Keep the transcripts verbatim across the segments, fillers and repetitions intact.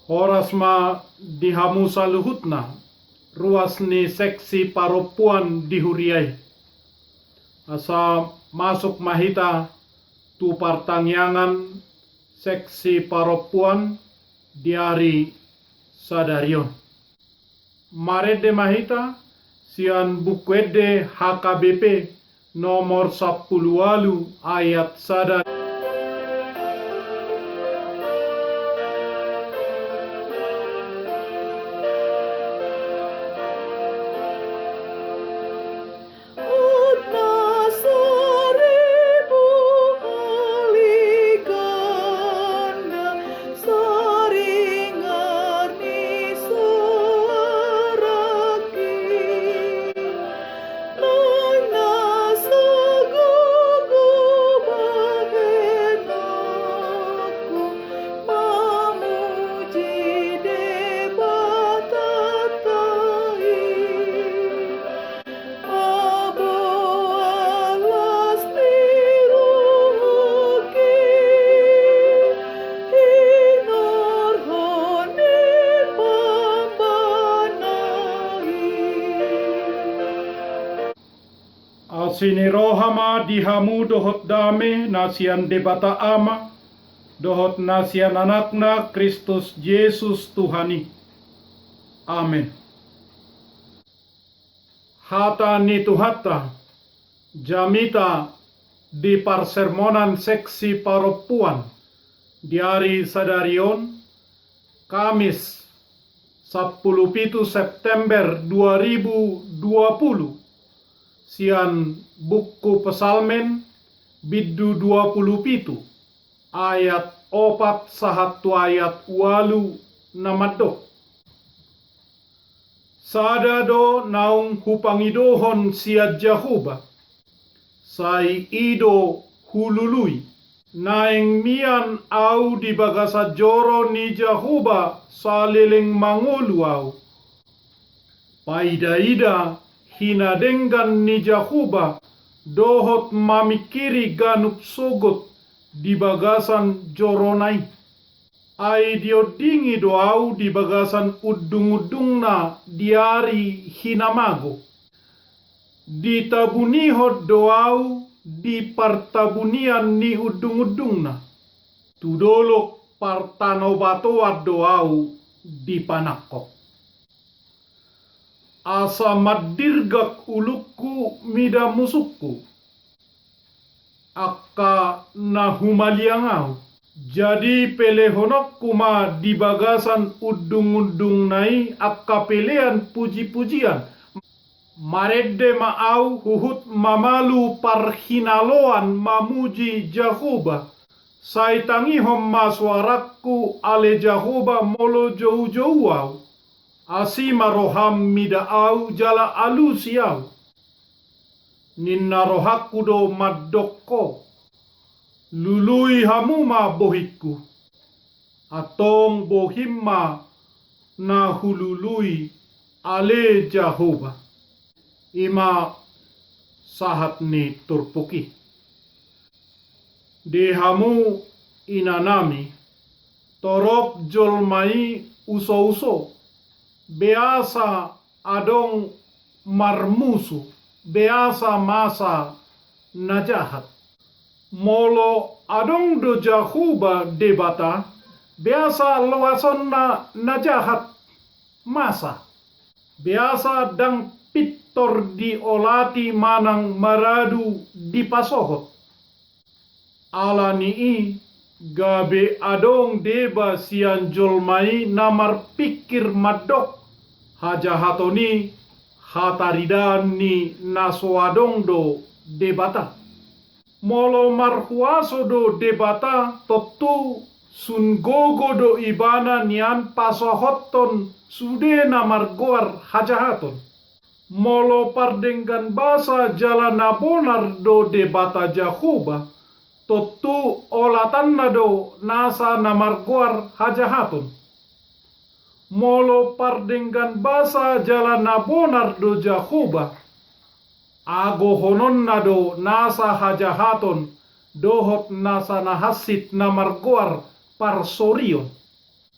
Horas ma di hamu saluhutna, ruas ni seksi parompuan di huria i. Asa masuk ma hita tu partangiangan seksi parompuan di ari sadari on. Marende ma hita sian Buku Ende H K B P nomor sampulu ualu ayat sada. Asi ni roha ma di hamu dohot dame na sian Debata Ama, dohot na sian Anakna Kristus Jesus Tuhan i. Amen. Hata ni Tuhanta, jamita di parsermonan seksi parompuan di ari sadari on, Kamis, sampulu pitu September dua ribu dua pulu, sian Buku Psalmen, bindu dua pulu pitu, ayat opat sahat tu ayat ualu, na mandok: Sada do naung hupangidohon sian Jahowa, sai i do hulului. Naeng mian ahu di bagasan joro ni Jahowa saleleng mangolu ahu. Paida-ida hinadenggan ni Jahowa dohot mamingkiri ganup sogot di bagasan jorona i. Ai diondingi do ahu di bagasan undung-undungna di ari hinamago. Ditabunihon do ahu di partabunian ni undung-undungna. Tu dolok partanobatoan do ahu dipanangkok. Asa mandirgak ulungku mida musungku, angka na humaliang ahu. Jadi pelehononku ma di bagasan undung-undungna i angka pelean puji-pujian. Marende ma ahu huhut mamalu parhinaloan mamuji Jahowa. Sai tangihon ma soarangku, ale Jahowa, molo jou-jou ahu. Asi ma roham mida ahu jala alusi ahu. Ninna rohangku do mandok ho: Lului hamu ma bohingku. Antong bohim ma na hulului, ale Jahowa. I ma sahat ni turpuk i. Di hamu inanami, torop jolma i uso-uso, beasa adong marmusu, beasa masa na jahat. Molo adong do Jahowa Debata, beasa loasonna na jahat, masa. Beasa ndang pintor diolati manang maradu dipasohot. Ala ni i, gabe adong deba sian jolma i na marpingkir mandok hajahaton i hataridaan ni na so adong do Debata. Molo marhuaso do Debata, tontu sun gogo do Ibana nian pasohothon sude na margoar hajahaton. Molo pardenggan basa jala na bonar do Debata Jahowa, tontu olatanna do nasa na margoar hajahaton. Molo pardenggan basa jala na bonar do Jahowa, agohononna do nasa hajahaton dohot nasa na hansit na margoar parsorion.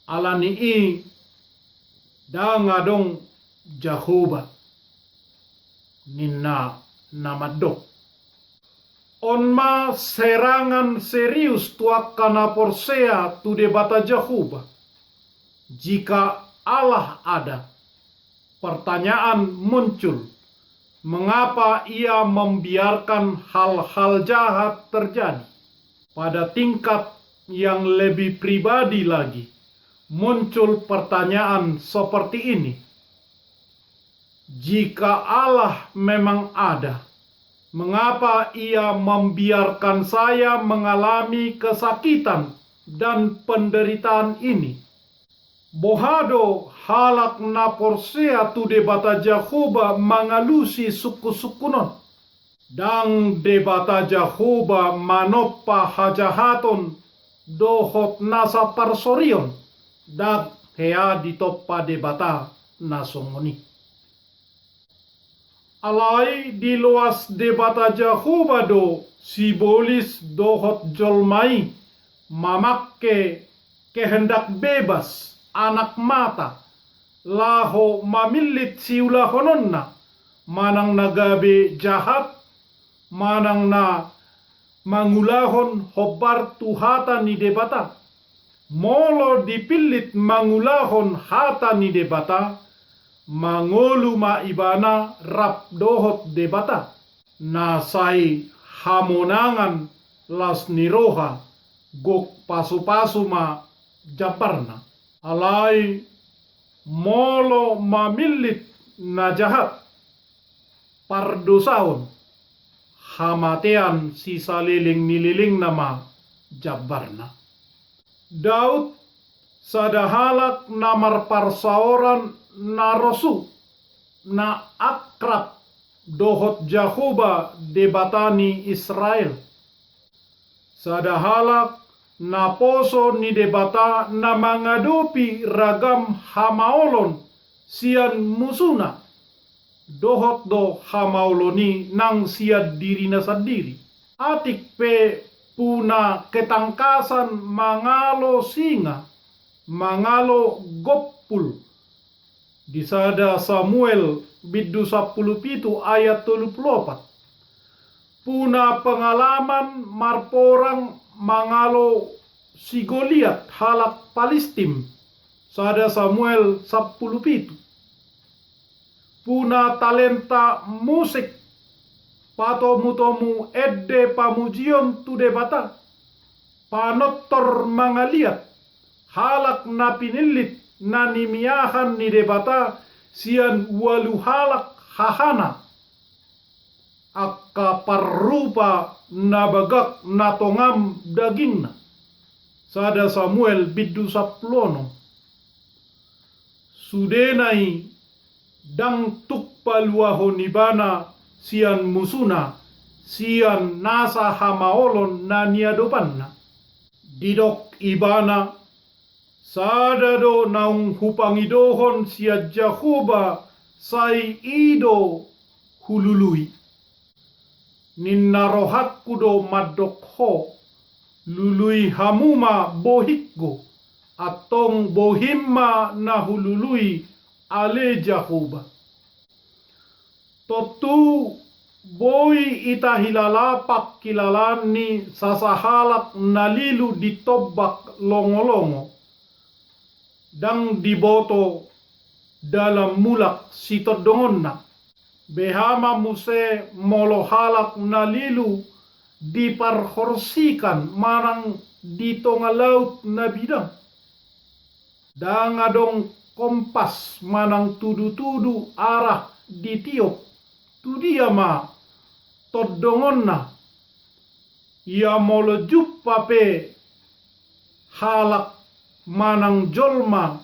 Ala ni i ndang adong Jahowa, ninna na mandok. On ma serangan serius tu angka na porsea tu Debata Jahowa. Jika Allah ada, pertanyaan muncul, mengapa Ia membiarkan hal-hal jahat terjadi? Pada tingkat yang lebih pribadi lagi, muncul pertanyaan seperti ini: jika Allah memang ada, mengapa Ia membiarkan saya mengalami kesakitan dan penderitaan ini? Boha do halak na porsea tu Debata Jahowa mangalusi sungkunsungkun on? Ndang Debata Jahowa manompa hajahaton dohot nasa parsorion. Ndang hea ditompa Debata na songon i. Alai diloas Debata Jahowa do sibolis dohot jolma i mamangke kehendak bebas anak mata, laho mamillit siulahononna, manang na gabe jahat, manang na mangulahon hombar tu hata ni Debata. Molo dipillit mangulahon hata ni Debata, mangolu ma ibana rap dohot Debata, na sai hamonangan las ni roha, gok pasupasu ma jambarna. Alai molo mamillit na jahat, pardosaon, hamatean sisaleleng ni lelengna ma jambarna. Daud sada halak na marparsaoran na rosu, na akrab dohot Jahowa Debata ni Israel. Sada halak na poso ni Debata na mangadopi ragam hamaolon sian musuna, dohot do hamaolon i nang sian dirina sandiri. Atik pe puna ketangkasan mangalo singa, mangalo gompul, di sada Samuel bindu sampulu pitu ayat tolu pulu opat. Puna pengalaman marporang mangalo si Goliat halak Palistim, sada Samuel sampulu pitu. Puna talenta musik patomutomu ende pamujion tu Debata, panortor mangaliat, halak na pinillit na nimiahan ni Debata sian ualu halak hahana, angka parrupa na bagak na tongam dagingna, sada Samuel bindu sampulu onom. Sudena i ndang tung paluahon ibana sian musuna, sian nasa hamaolon na niadopanna. Didok ibana: Sada do naung hupangidohon sian Jahowa, sai i do hulului. Ninna rohangku do mandok ho: Lului hamu ma bohingku, antong bohim ma na hulului, ale Jahowa. Tontu boi ita hilala pangkilalaan ni sasahalak na lilu di tombak longolongo. Ndang diboto dalam mulak sitondongonna. Beha ma muse molo halak na lilu di parhorsikan manang di tonga laut na bidang. Ndang adong kompas manang tudutudu arah ditiop, tu dia ma tondongonna. Ia molo jumpa pe halak manang jolma,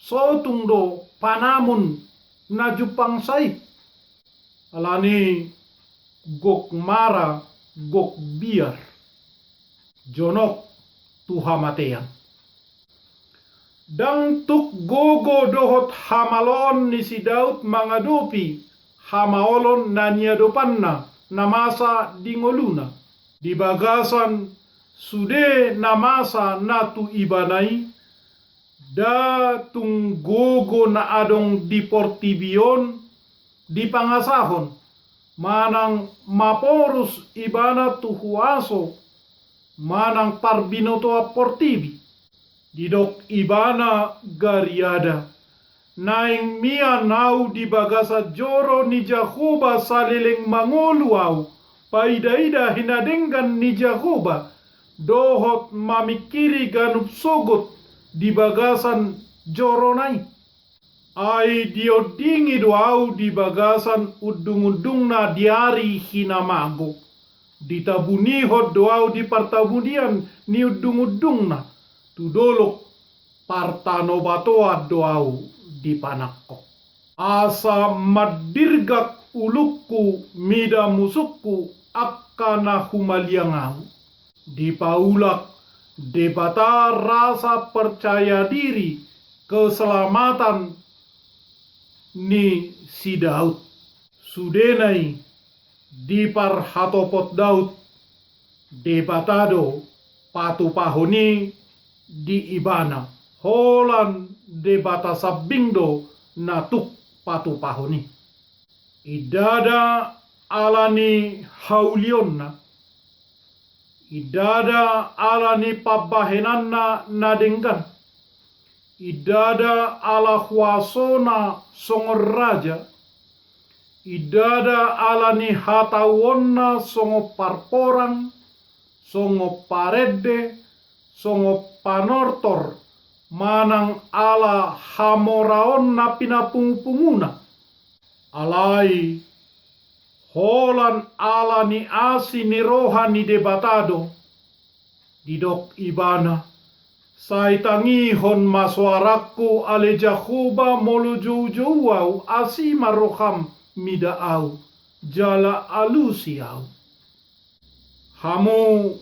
sotung do panamun na jumpangsa i. Alani gok mara, gok biar, jonok tu hamatean. Ndang tuk gogo dohot hamaloon ni si Daud mangadopi hamaolon na niadopanna na masa di ngoluna. Di bagasan sude na masa na tu ibana i, Nda tung gogo na adong di portibi on dipangasahon, manang maporus ibana tu huaso manang parbinotoan portibi. Didok ibana gariada, naeng mian ahu di bagasan joro ni Jahowa saleleng mangolu ahu, paidaida hinadenggan ni Jahowa, dohot mamingkiri ganup sogot di bagasan jorona i. Ai diondingi do ahu di bagasan undungundungna di ari hinamago. Ditabunihon do ahu di partabunian ni undungundungna, tu dolok partanobatoan do ahu dipanangkok. Asa mandirgak ulungku mida musungku angka na humaliang ahu. Dipaulak Debata rasa percaya diri keselamatan ni si Daud. Sudena i diparhatopot Daud, Debata do patupahon i di ibana, holan Debata sambing do na tuk patupahon i. Indada ala ni haulionna, indada ala ni pambahenanna na denggan, indada ala huasona songon raja, indada ala ni hatauonna songon parporang, songon parende, songon panortor, manang ala hamoraonna pinapungupunguna. Alai holan ala ni asi ni roha ni Debata do, didok ibana, sai tangihon ma soarangku ale Jahowa molo joujou ahu, asi ma roham mida ahu, jala alusi ahu. Hamu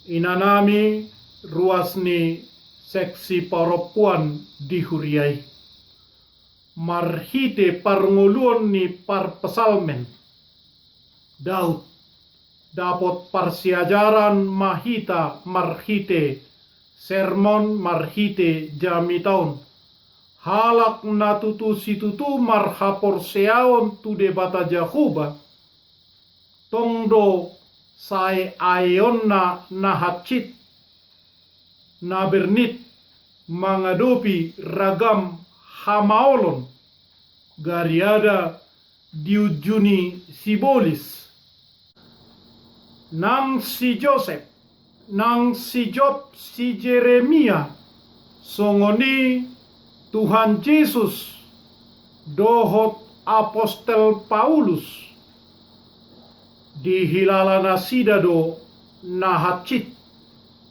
inanami ruas ni seksi parompuan di huria i. Marhite parngoluon ni parpsalmen Daud, dapot parsiajaran ma hita marhite sermon, marhite jamita on. Halak na tutu situtu marhaporseaon tu Debata Jahowa, tong do saeaeonna na hansit, na bernit mangadopi ragam hamaolon, gariada diunjuni sibolis. Nang si Josep, nang si Job, si Jeremia, songon i Tuhan Jesus dohot apostel Paulus, dihilala nasida do na hansit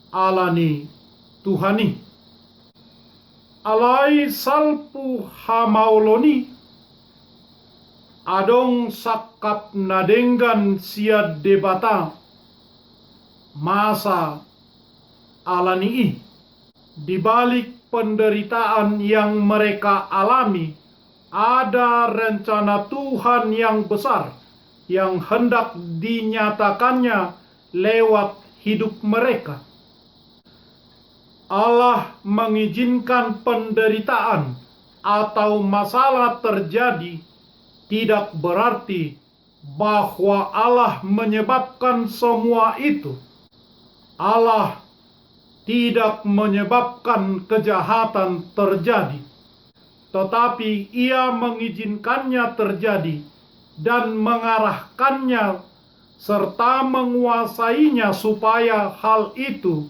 ala ni Tuhan i. Alai salpu hamaolon i, adong sangkap na denggan sian Debata masa ala ni i. Di balik penderitaan yang mereka alami, ada rencana Tuhan yang besar yang hendak dinyatakannya lewat hidup mereka. Allah mengizinkan penderitaan atau masalah terjadi tidak berarti bahwa Allah menyebabkan semua itu. Allah tidak menyebabkan kejahatan terjadi, tetapi Ia mengizinkannya terjadi dan mengarahkannya serta menguasainya supaya hal itu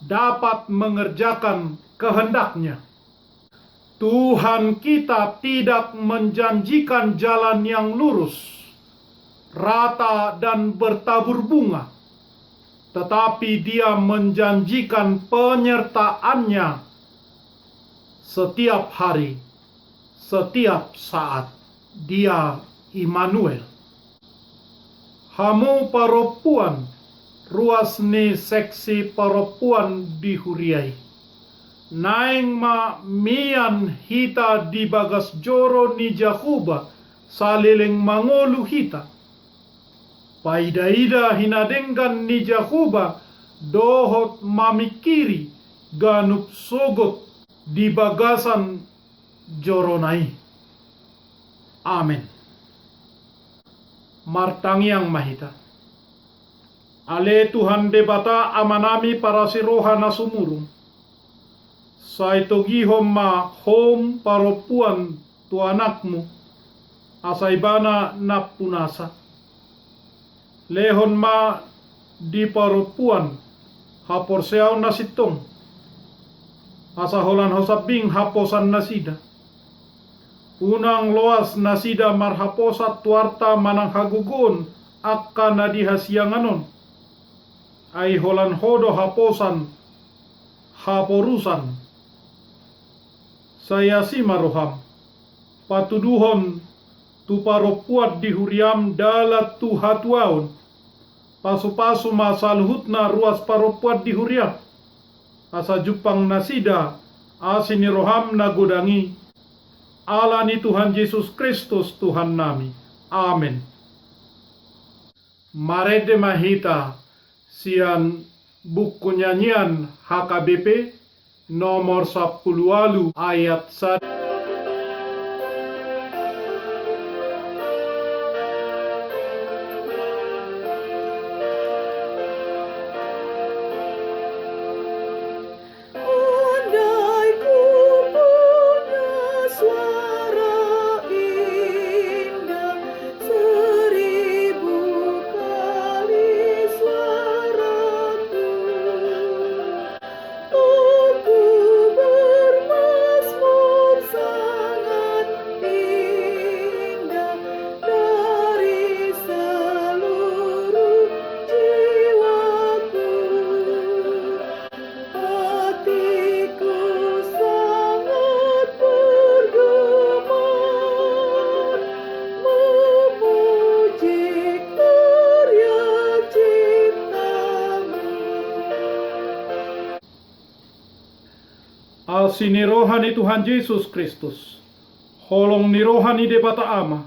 dapat mengerjakan kehendak-Nya. Tuhan kita tidak menjanjikan jalan yang lurus, rata, dan bertabur bunga, tetapi Dia menjanjikan penyertaan-Nya setiap hari, setiap saat. Dia Immanuel. Hamu parompuan, ruas ni seksi parompuan di huria i. Naeng ma mian hita di bagas joro ni Jahowa saleleng mangolu hita. Paidaida hinadenggan ni Jahowa dohot mamingkiri ganup sogot di bagasan jorona i. Amen. Martangiang ma hita. Ale Tuhan Debata Amanami parasi roha na sumurung, sai togihon ma hom parompuan tu anakmu, asa ibana nampunasa. Lehon ma di parompuan haporseaon na sintong, asa holan hosambing haposan nasida. Unang loas nasida marhaposan tu arta manang hagogoon angka na di hasiangan on, ai holan Ho do haposan haporusan. Sai asi ma roham, patuduhon tu parompuan di huriam dalan tu hatuaon. Pasupasu ma saluhutna ruas parompuan di huriam, asa jumpang nasida asi ni roham na godang i. Ala ni Tuhan Jesus Kristus Tuhannami. Amen. Marende ma hita sian buku nyanyian H K B P nomor sampulu ualu ayat sada. Andai ku punya suara indah seribu kali suaraku, untuk bermazmur sangat indah dari seluruh jiwaku. Hatiku sangat bergumar memuji karya ciptamu. Asi ni roha ni Tuhan Jesus Kristus, holong ni roha ni Debata Ama,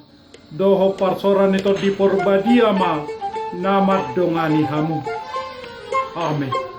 dohot parsaoran ni Tondi Porbadia ma na mandongani hamu. Amen.